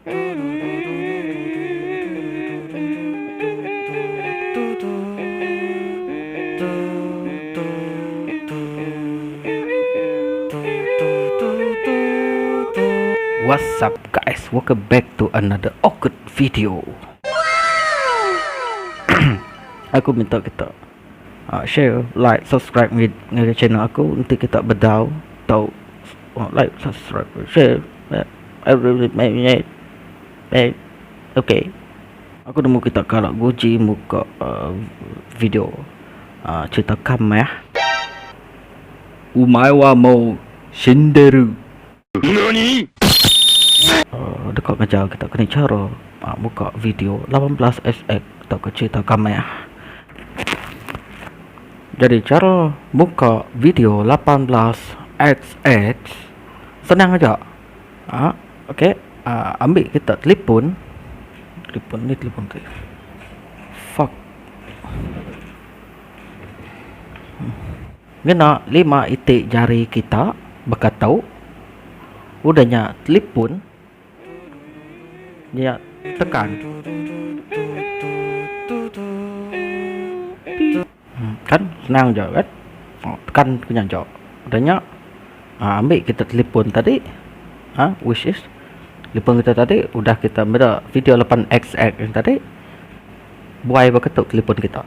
What's up guys, welcome back to another awkward video. Aku minta kita uh, share, like, subscribe ngagai channel aku enti kita bedau tau uh, like, subscribe, share. Okay. Aku nemu kita kala nguji muka uh, video uh, cerita kamah. Umae wa mou shinderu. Nani? Uh, deka ngajar kita kena cara uh, muka video 18xx tauka cerita kamah. Jadi cara muka video 18xx senang aja. Ha, okey, uh, ambil kita telefon. Telefon ni telefon tu. Fuck. Ngena lima itik jari kita bekatau. Udah nya telefon nya tekan. Hmm, kan senang je kan. Oh, tekan punya je. Udah nya ha, ambil kita telefon tadi. Ha, which is telefon kita tadi udah kita beda video 8xx yang tadi. Buai berketuk telefon kita.